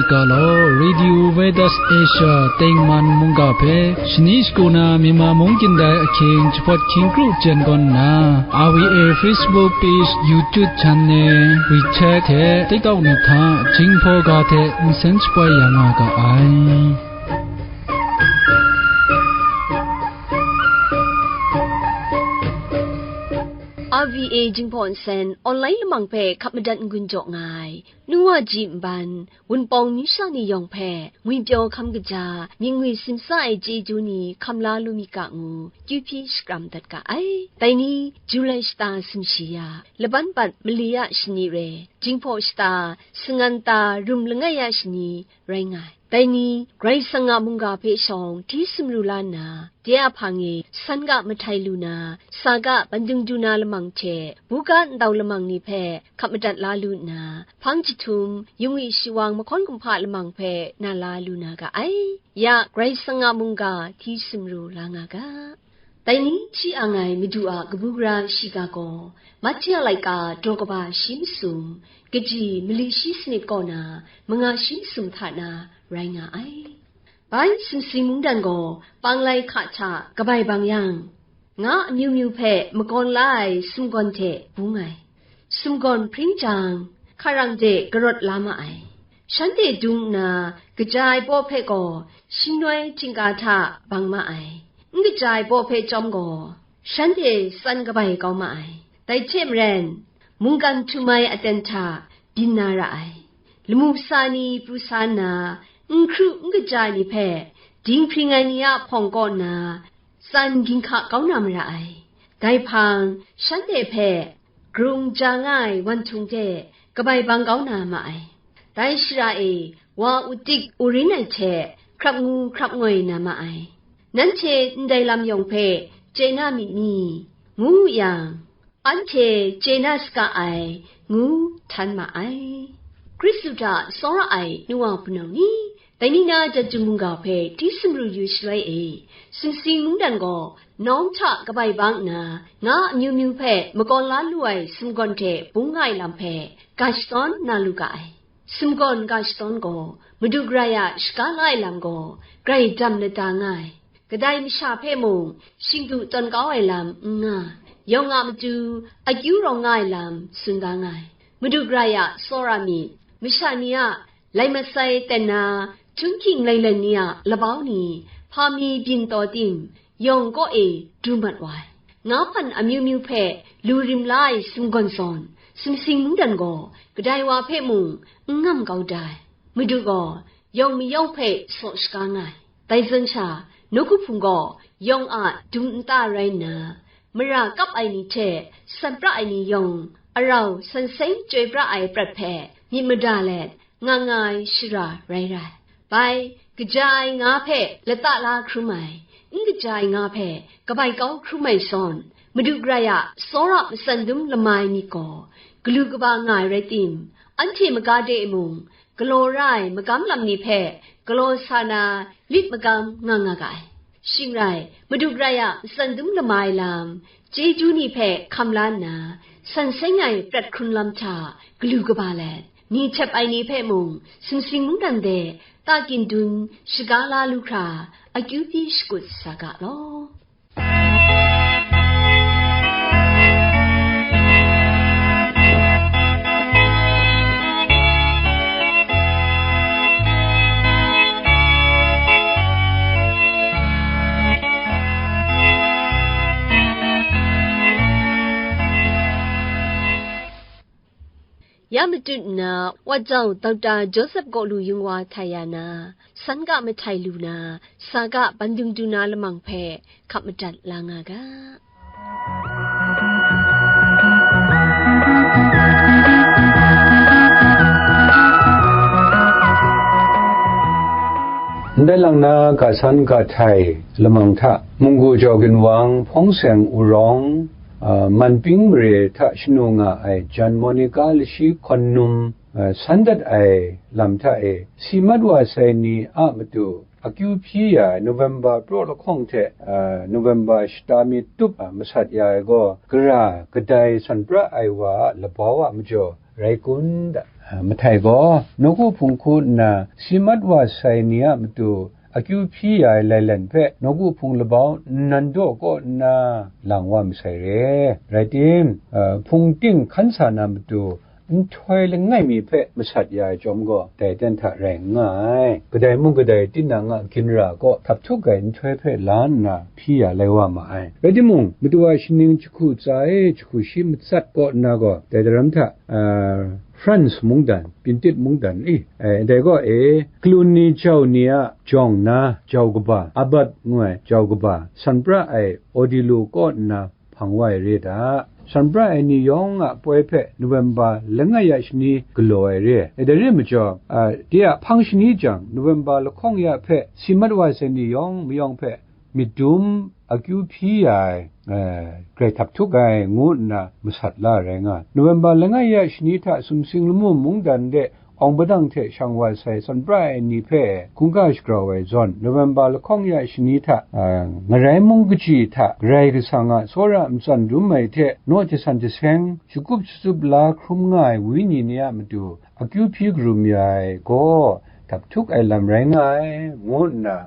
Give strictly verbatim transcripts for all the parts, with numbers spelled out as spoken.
Ga law, Radio Veritas Asia tengman mungga hpe shani shagu na Myanmar mung kyin dai ahkying jahpawt hkying kru jen gawn nna, R V A Facebook page, YouTube channel, WeChat hte TikTok ni hta Jinghpaw ga hte nsen shapoi ya nga ga ai. R V A Jinghpaw Nsen online lamang hpe hkap madat n-gun jaw nga ai, nu wa ji nban, Wunpawng amyu sha ni yawng hpe ngwipyaw hkam kaja, myit ngwi simsa ai chyeju ni hkam la lu mi ga ngu, kyu hpyi shakram dat ga ai. Dai ni, Julai shata sumshi ya, laban bat mali ya shani re, Jinghpaw shata, sangan ta rum langai ya shani rai nga ai. Dai ni, Karai Kasang a mungga hpe shawng hti sumru la nna, de a hpang e san ga mahtai lu na, sa ga bandung du na lamang hte, buga ndau lamang ni hpe hkap madat la lu nna, hpang jahtum, yungwi shawang mahkawn kumhpa lamang hpe na la lu na ga ai. Ya, Karai Kasang a mungga hti sumru la nga ga. Dai ni hti ang ai Madu a kabu gara shiga gaw, Mahti a laika daw kaba shi masum, kaji mali shi sanit kaw na, manga shi masum hta na rai nga ai. Bai sumsing mungdan gaw panglai hka hta kabai bang yang, nga amyu myu hpe makawn la ai sumgawn hte bung ai. Sumgawn hpring jang, hkarang de karawt la ma ai. Shanhte dung nna, kaja ai baw hpe gaw shingnoi htingga hta bang ma ai. N kaja ai baw hpe chyawm gaw, shanhte tsan kabai kau ma ai. Dai hte maren, mungkan htum ai aten hta byin na ra ai. Lamu sa ni pru sa nna, n hkru n kaja ai ni hpe dinghpring ai ni a hpawng kaw nna, tsan ginhka kau na mara ai. Dai hpang, shanhte hpe grung ja nga ai wanhtung hte kabai bang kau na ma ai. Dai shara e, wa udik urin ai hte hkrap ngu hkrap ngoi na ma ai. Nanhte ndai lam yawng hpe chye na myit ni? ngu wu yang, anhte chye na saga ai, ngu htan ma ai. Hkristu hta tsawra ai nu wa hpunau ni, dai ni na Chyeju mungga hpe hti sumru yu shaloi e, sumsing mungdan gaw nawng hta kabai bang nna, nga amyu myu hpe makawn la lu ai sumgawn hte bung nga ai lam hpe ga shadawn na lu ga ai. Sumgawn ga shadawn gaw, Madu Karai a shaga la ai lam gaw, grai dam lada nga ai. Kadai masha hpe mung, shingdu tawn kau ai lam n nga, yawng a matu akyu rawng nga ai lam tsun da nga ai. Madu Karai a tsawra myit, masha ni a lai masai ten na, htunghking lailen ni a labau ni, hpa mi byin taw tim, yawng kaw e du mat wa ai. Nga hpan amyu myu hpe lu rim la ai sumgawn zawn, sumsing mungdan gaw kadai wa hpe mung n ngam kau da ai. Madu gaw yawng mayawng hpe saw shaga nga ai. Dai zawn sha, nawku hpung gaw yawng a dum nta rai nna, mara kap ai ni hte san pra ai ni yawng arau san seng chyoi pra ai prat hpe myit mada let, nga nga ai shara rai rai. Bai, kaja ai nga hpe lata la hkrum ai, n kaja ai nga hpe kabai kau hkrum ai zawn, Madu Karai a tsawra matsan dum lama ai myit gaw, galu kaba nga ai rai tim, anhte maga de mung, galaw ra ai magam lam ni hpe galaw sa na lit magam nga nga ga ai. Shing rai, Madu Karai a matsan dum lama ai lam, chyeju ni hpe hkam la nna, san seng ai prat hkrun lam hta galu kaba let, ni htep ai ni hpe mung, sumsing mungdan de, ta kyin dun shaga la lu hkra, akyu pyi shakut sa ga law. Ya matut nna, Wat jau Dokta Joseph Kaw Lu Yung Wa htai ya na, san ga mahtai lu na, sa ga bandung du na lamang hpe hkap madat la nga ga. Ndai lang na ga san ga htai lamang hta, munggu jau ginwang, hpawng seng wurawng, a, man ping mare hta shanu nga ai jan Monica lashi hkawn num, a, san dat ai lam hta e, si mat wa sai ni a matu akyu hpyi ya ai November praw lahkawng hte, a, November shata mi tup, a, masat ya ai gaw, gara kadai san pra ai wa a labau a majaw rai kun da. Mahtai gaw nawku hpung hku nna si mat wa sai ni a matu akyu hpyi ya ai lailen hpe nawku hpung labau nnan daw kaw nna lang wa masai re. Rai tim, hpung ting hkan sa na matu nhtoi langai mi hpe masat ya ai chyawm gaw, dai ten hta rai n nga ai. Kadai mung kadai tinang a ginra kaw htap htuk ai nhtoi hpe la nna hpyi ya lai wa ma ai. Rai timung, matu a shaning jahku tsa e jahku shi matsat kaw nna gaw, dai daram hta, a, France mungdan, Pintit mungdan, i, e, dai gaw e, kalun ni jau ni a jawng na jau kaba, Abat ngu ai jau kaba, san pra ai Odilo kaw nna hpang wa ai re da. San pra ai ni yawng a poi hpe November langai ya shani galaw ai re. E, dai re majaw, a, de a hpang shani jang, November lahkawng ya hpe si mat wa sai ni yawng mayawng hpe myit dum akyu hpyi ya ai, e, grai htap htuk ai, ngu nna masat la ai rai nga ai. November langai ya shani hta sumsing lamu mungdan de awng padang hte shang wa sai san pra ai ni hpe hkungga shagrau ai zawn, November lahkawng ya shani hta, a, ngarai mung kaji hta Karai Kasang a tsawra matsan dum ai hte naw jasan jaseng, shagup shatsup la hkrum nga ai wenyi ni a matu akyu hpyi karum ya ai gaw, htap htuk ai lam rai nga ai, ngu nna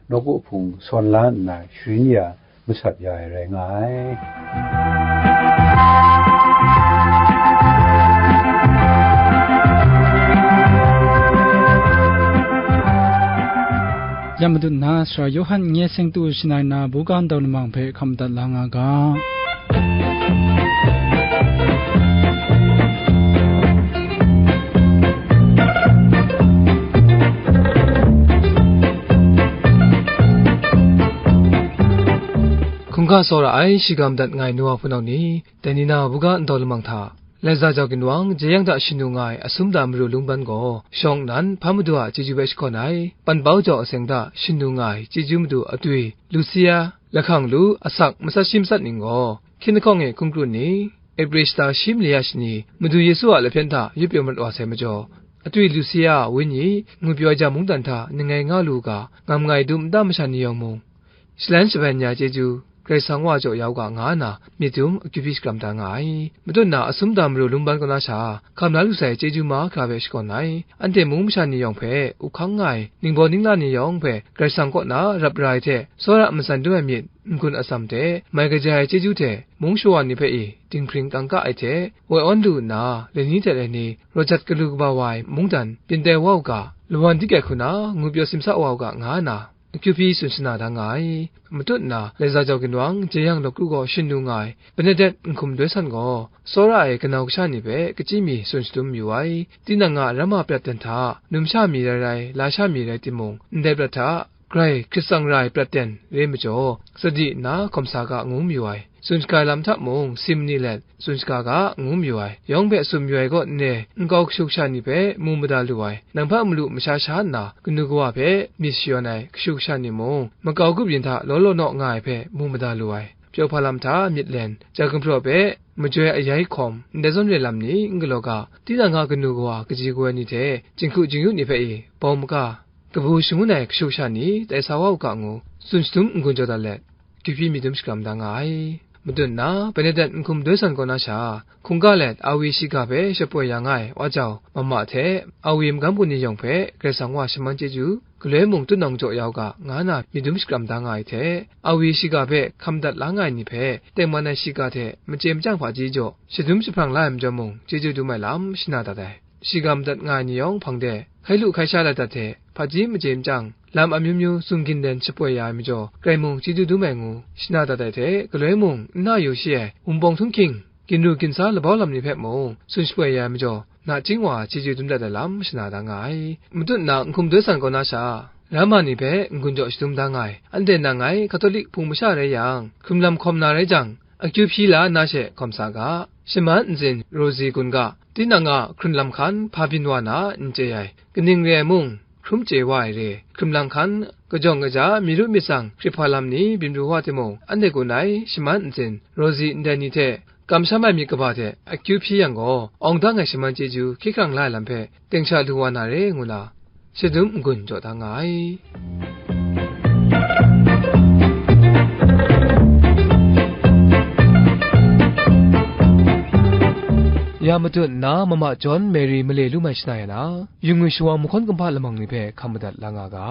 nawku hpung sawn la nna sharin ya masat ya ai rai nga ai. Ya madat na, Sara Yawhan nye seng tu shanai na buga ndau lamang hpe hkam dat la nga ga. Hkungga tsawra ai shiga madat nga ai nu wa hpunau ni, dai ni na buga ndau lamang hta, Laiza jau ginwang, jeyang hta shanu nga ai asum da maru lungban gaw, shawng nnan hpa madu a chyeju hpe shakawn ai, panpau jau aseng hta shanu nga ai chyeju madu atwi, Lusia, lahkang lu, asak, matsat shi matsat ning gaw, hkying lahkawng e hkungkru ni, Ebre shata shi mali ya shani, Madu Yesu a lahpyen hta yup pyaw marat wa sai majaw, atwi Lusia a wenyi, ngwi pyaw ai ja mungdan hta ningai nga lu u ga, ngam nga ai dum nta masha ni yawng mung, shalan shaban ya chyeju, Karai Kasang wa jaw ya u ga, nga nna myit dum akyu hpyi shakram da nga ai. Matut na asum da maru lungban kaw na sha, hkam la lu sai chyeju mahkra hpe shakawn ai. Anhte mung masha ni yawng hpe, up hkang nga ai, ningbaw ningla ni yawng hpe, Karai Kasang kaw na rap ra ai hte, tsawra matsan dum ai myit, n-gun atsam hte, mai kaja ai chyeju hte, mung shawa ni hpe i, dinghpring kangka ai hte, woi awn lu nna, laini hte laini, raw jat galu kaba wa ai mungdan, byin tai wa u ga, lawan dikrai hku na, ngwi pyaw simsa wa u ga, nga nna, akyu hpyi tsun shana da nga ai. Matut nna, Laiza jau ginwang, jeyang law kru gaw shanu nga ai, Benedet n hkum doi san gaw, tsawra ai kanau kasha ni hpe kachyi mi tsun shadum mayu ai. Tinang a ramma prat ten hta, numsha mi rai rai, lasha mi rai timung, ndai prat hta, Karai Hkrit tsang ra ai prat ten re majaw, sadi nna hkawm sa ga, ngu mayu ai. Tsun shaga ai lam hta mung, si mani let, tsun shaga ga, ngu mayu ai. Yawng hpe tsun mayu ai kaw nne, nkau kashu kasha ni hpe mu mada lu ai. Nang hpa malu masha sha nna, kanu kawa hpe myit shayawn ai kashu kasha ni mung, makau grup yin hta law law naw nga ai hpe mu mada lu ai. Pyaw hpa lam hta myit len, ja gumhpraw hpe majoi ayai hkawm, ndai zawn re lam ni n galaw ga, tinang a kanu kawa kaji kawa ni hte, jinghku jingyu ni hpe i, bau maga, kabu shangun ai kashu kasha ni tai sa wa u ga ngu, tsun shadum n-gun jaw dat let, akyu hpyi myit dum shakram da nga ai. Matut nna, Benedet n hkum doi san kaw na sha, hkungga let, awi shiga hpe shapoi ya nga ai wa jau, mama hte, awi magam gun ni yawng hpe, Karai Kasang wa shaman chyeju, galoi mung tutnawng jaw ya u ga, nga na myit dum shakram da nga ai hte, awi shiga hpe hkam dat la nga ai ni hpe, tengman ai shiga hte machye machyang hpaji jaw, shadum jahprang la ai majaw mung, chyeju dum ai lam shana dat ai. Shiga madat nga ai ni yawng hpang de, hkai lu hkai sha lai dat hte, hpaji machye machyang, lam amyu myu tsun gin den shapoi ya ai majaw, grai mung chyeju dum ai ngu, shana dat ai hte, galoi mung n na yu shi ai, wunpawng htunghking, ginru ginsa labau lam ni hpe mung, tsun shapoi ya ai majaw, nachying wa chyeju dum dat ai lam shana da nga ai. Matut nna n hkum doi san kaw na sha, ramma ni hpe n-gun jaw shadum da nga ai. Anhte nang ngai Katolik hpung masha rai yang, hkrun lam hkawm na rai jang, akyu hpyi la na she hkawm sa ga. Shaman ntsin Rosie gun ga, tinang a hkrun lam hkan hpa byin wa na n chye ai, kaning re ai mung, hkrum chye wa ai re, hkrun lam hkan, kajawng kaja, myi ru myit tsang, hkrit hpa lam ni byin pru wa timung, anhte gun ai shaman ntsin Rosie ndai ni hte, kamsham ai myit kaba hte akyu hpyi yang gaw, awng dang ai shaman chyeju hkye hkrang la ai lam hpe, teng sha lu wa na re, ngu na, shadum n-gun jaw da nga ai. Ya matut nna, mama John Mary male lu mai shana ya na, yu ngwi shawa mahkawn kumhpa lamang ni hpe hkam madat la nga ga.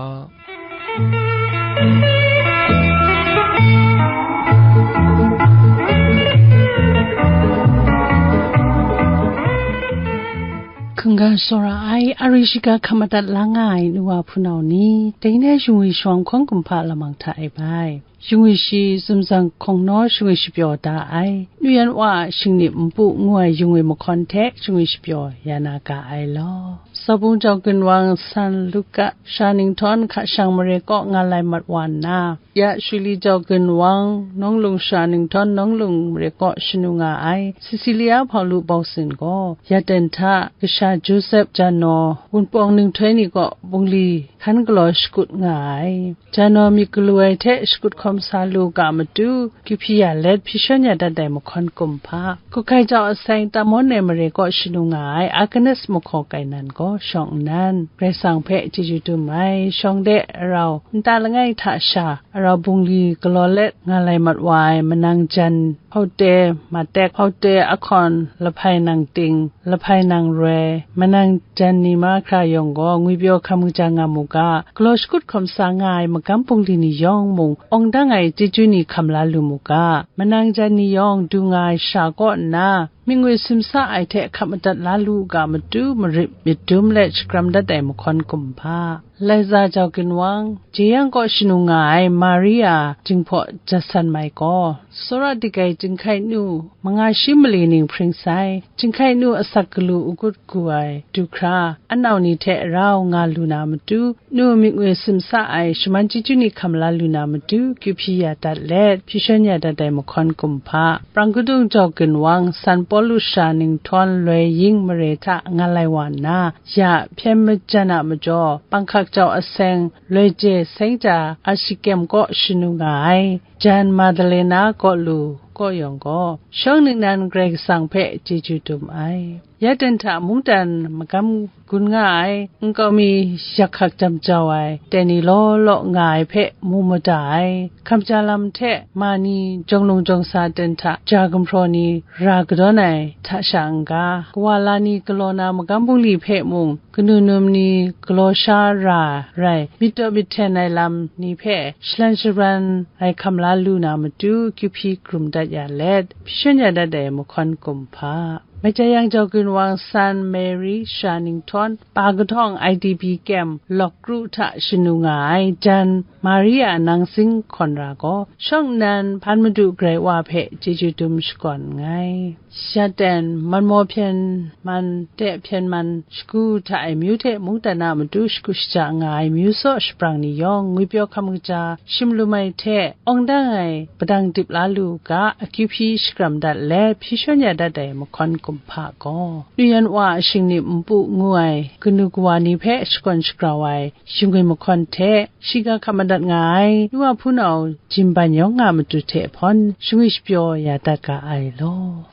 Hkungga tsawra ai, ari shiga hkam madat la nga ai nu wa hpunau ni, dai ni a yu ngwi shawa mahkawn kumhpa lamang hta e bai. Yu ngwi shi zumzang hkawng naw yu ngwi shapyaw da ai, nu yan wa a shingnip npu ngu ai yu ngwi mahkawn hte yu ngwi shapyaw ya na ga ai law. Sabung jau ginwang San Luka sha ninghtawng hka shang mare kaw nga lai mat wa nna, ya shuli jau ginwang nawng lung sha ninghtawng nawng lung mare kaw shanu nga ai Sisilia Hpaulu bawsin gaw, ya ten hta kasha Josep Jano wunpawng ninghtoi ni kaw bungli hkan galaw shakut nga ai. Jano myit galu ai hte shakut hkawm sa lu ga matu, kyu hpyi ya let hpyi shawn ya dat ai mahkawn kumhpa, Kuhkai jau aseng Tamon ai mare kaw shanu nga ai Agnes mahkaw kainan gaw shawng nnan, Karai Kasang hpe chyeju dum ai, shawng de arau nta langai hta sha arau bungli galaw let nga lai mat wa ai manang jan, hpaute matek, hpaute ahkawn lahpai nang ting, lahpai nang roi, manang jan ni mahkra yawng gaw ngwipyaw hkam kaja nga mu ga, galaw shakut hkawm sa nga ai magam bungli ni yawng mung awng dang ai chyeju ni hkam la lu mu ga, manang jan ni yawng du nga ai sha kaw nna, myit ngwi simsa ai hte hkap madat la lu u ga matu, marit myit dum let shakram dat ai mahkawn kumhpa, Laiza jau ginwang, jeyang kaw shanu nga ai Maria jinghpaw jasan mai gaw, tsawra dik ai jinghkai nu, manga shi mali ning hpring sai, jinghkai nu asak galu agut gu ai du hkra, anau ni hte rau nga lu na matu, nu myit ngwi simsa ai shaman chyeju ni hkam la lu na matu, kyu hpyi ya dat let, hpyi shawn ya dat ai mahkawn kumhpa, prang kadung jau ginwang, San Pawlu sha ninghtawng loi ying mare hta nga lai wa nna, ya hpyen majan a majaw, panghkak jau aseng, loi je seng ja Asikem kaw shanu nga ai, jan Madalena kaw lu kaw yawng gaw, shawng ningnan Karai Kasang hpe chyeju dum ai. Ya ten hta mungdan magam gun nga ai nkau mi yak hkak jam jau ai, dai ni law law nga ai hpe mu mada ai, hkam ja lam hte ma ni jawng lung jawng sa ten hta ja gumhpraw ni ra kadawn ai hta sha n-ga, kawa la ni galaw na magam bungli hpe mung, kanu num ni galaw sha ra rai, myit taw myit hten ai lam ni hpe shalan shabran ai hkam la lu na matu, kyu hpyi hkrum dat ya let, hpyi shawn ya dat ai mahkawn kumhpa, Maja yang jau ginwang San Mary sha ninghtawng pa kahtawng I D P kem lawk kru hta shanu nga ai jan Maria nang sing hkawn ra gaw, shawng nnan hpan madu Karai Wa hpe chyeju dum shakawn nngai. Shaten, manmaw hpyen man, te hpyen man, shagu hta e myu hte mungdan a matu shagu shaja nga ai myu saw shaprang ni yawng, ngwipyaw hkam kaja, shim lum ai hte, awng dang ai, padang dip la lu u ga, akyu hpyi shakram dat let, hpyi shawn ya dat ai mahkawn kumhpa gaw, nu yan wa a shingnip npu ngu ai, kanu kawa ni hpe shakawn shagrau ai, shingwi mahkawn hte, shiga hkap madat nga ai, nu a hpunau, jinban yawng a matu hte hpawn, shingwi shapyaw ya dat ga ai law.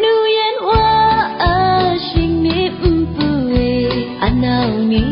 Nu yan wa a shingnip npu e, anau ni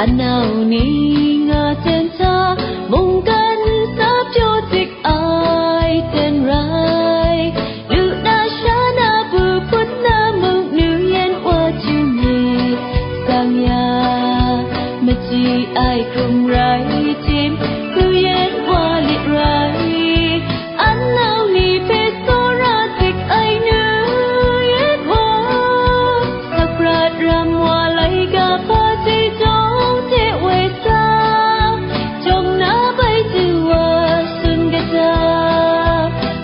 Anau ni nga ten hta mungkan sa pyaw tik ai ten rai, lu na sha na bu put na mung nu yen wa chyu ni sang ya, machyi ai hkrum rai tim, nu yen wa lit rai. Anau ni hpe tsawra tik ai nu yen wa, sakrat ram wa lai ga hpa jawng hte woi sa, jawng na bai tu wa sun kata,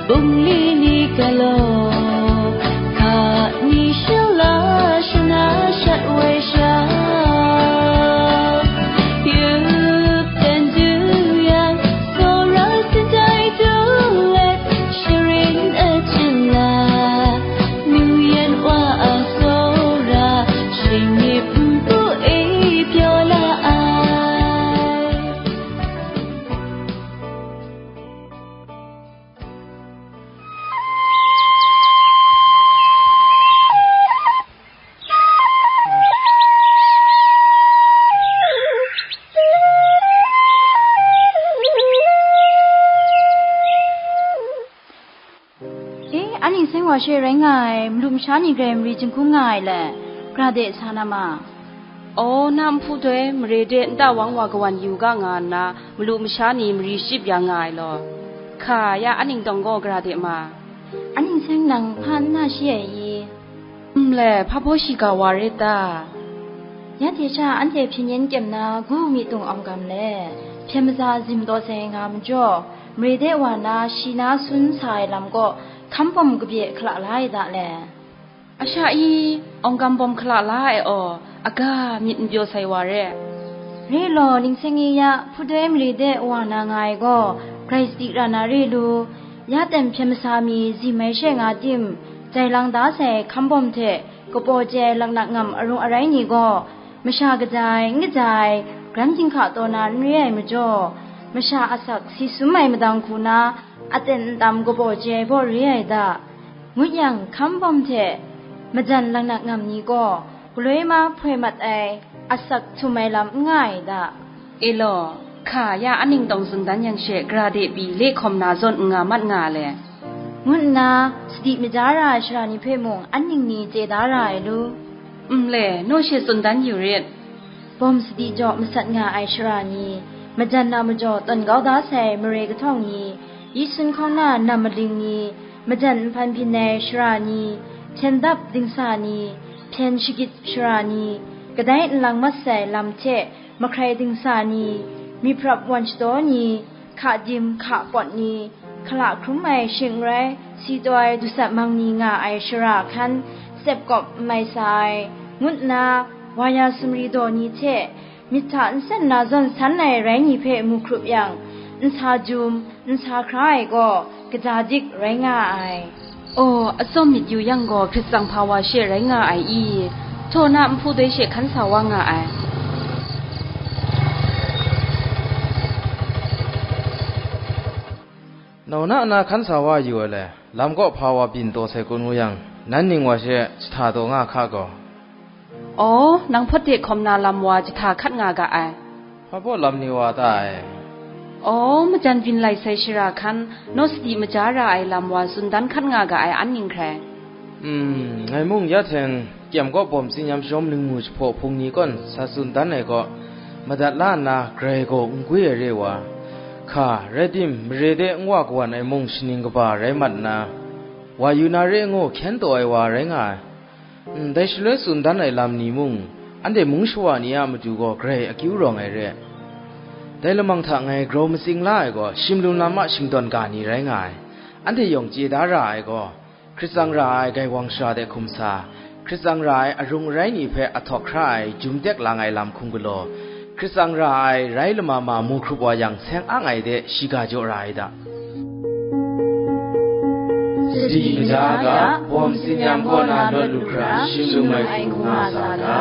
bungli ni galaw, hka ni shala shana shat woi sha. Yup dan du yang, Sora sindai du let, Shirin a chila, nu yan wa a sora, shing ni npu e pyaw la ai. E, a ning seng wa she rai nga ai, malu masha ni grai mari jinghkung nga ai le, gra de sa na ma. Aw, na nhpu doi mare de nta wang wa kawan yu ga nga nna, malu masha ni mari shachyip ya nga ai law, hka ya a ning tawng gaw gra de ma. A ning seng nang hpa n na shi ai i? Nle, hpa baw shiga wa rit ta? Ya hte sha anhte hpyen yen kyem na gu mi tung awng gam le, hpyen maza zim taw sai nga majaw, mare de wa na shi na sun sa ai lam kaw hkam bawm kabye hkala la ai da le. A sha i, awng gam bawm hkala la ai aw, aga myit n pyaw sai wa re. Re law, ning seng i ya, hpudoi mare de wa na nga ai gaw, grai sadi ra na re lu, ya ten hpyen masa mi zi mai she nga tim, jai lang da sai hkam bawm hte, kapaw chye ai laknak ngam arung arai ni gaw, masha kaja ai, n kaja ai, gran ginhka taw na n re ai majaw, masha asak si sum ai madang hku na, aten ntam kabaw chye ai baw re ai da. Ngut yang, hkam bawm hte majan laknak ngam ni gaw, galoi ma hpoi mat ai, asak htum ai lam n nga ai da. E law, hka ya a ning tawng tsun dan yang she, gra de pyi le hkawm na zawn n nga mat nga le, ngu nna, sadi maja ra ai sara ni hpe mung an ning ni chye da ra ai lu. Nle, naw she tsun dan yu rit. Bawm sadi jaw masat nga ai sara ni, majan a majaw tawn kau da sai mare kahtawng ni, yi sun hkawng na nam maling ni, majan nhpan byin ai sara ni, hpyen dap dingsa ni, hpyen shagit sara ni, kadai nlang mat sai lam hte mahkrai dingsa ni, myiprap wan shadaw ni, hka dim hka pawt ni, hkala hkrum ai shing n rai, si taw ai dusat mang ni nga ai shara hkan, tsep kawp n mai sa ai, ngu nna, wa ya sumri daw ni hte, myit hta nsen na zawn san ai rai ni hpe mu hkrup yang, n sa jum, n sa hkra ai gaw, kaja dik rai nga ai. Aw, atsawm myit yu yang gaw, hkrit tsang hpa wa she rai nga ai i? Htaw na nhpu doi she hkan sa wa nga ai. Nau na na hkan sa wa yu ai le, lam kaw hpa wa byin taw sai kun ngu yang, nan ning wa she jahta taw nga hka gaw. Aw, nang hpawt de hkawm na lam wa jahta hkat nga ga ai. Hpa baw lam ni wa ta ai? Aw, majan byin lai sai shara hkan, naw sadi maja ra ai lam wa tsun dan hkat nga ga ai an ning hkrai. Hmm, ngai mung ya hteng kyem kaw bawm tsinyam shawm lingmu jahpaw hpung ni kawn sa tsun dan ai kaw, madat la nna grai gaw n gwi ai re wa, hka, rai tim, mare de n wa kawan ai mung shaning kaba rai mat nna, wa yu na re ngu hkyen taw ai wa rai nga ai. Ndai shaloi tsun dan ai lam ni mung, anhte mung shawa ni a matu gaw grai akyu rawng ai re. Dai lamang hta ngai grau matsing la ai gaw, shimlun lam a shingtawn ga ni rai nga ai. Anhte yawng chye da ra ai gaw, hkrit tsang ra ai gaiwang shara de hkum sa, hkrit tsang ra ai arung arai ni hpe ahtawk hkra ai jum tek lang ai lam hkum galaw, hkrit tsang ra ai rai lama ma mu hkrup wa yang, seng ang ai de shiga jaw ra ai da. Sadi maja ga, bawm tsinyam kaw na lawt lu hkra, shim lum ai hku nga sa ga.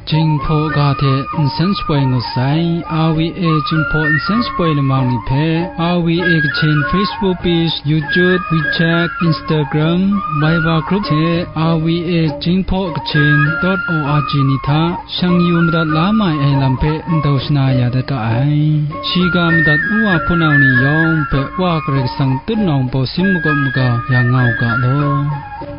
Jing Hpaw ga hte nsen shapoi ngut sai. R V A Jinghpaw nsen shapoi lamang ni hpe R V A Kachin Facebook page, YouTube, WeChat, Instagram, Viber group hte R V A Jinghpaw Kachin dot O R G ni hta shang yu madat la mai ai lam hpe ndau shana ya dat ga ai. Shiga madat u wa hpunau ni yawng hpe Wa Karai Kasang tutnawng bawsin makawp maga ya nga u ga law.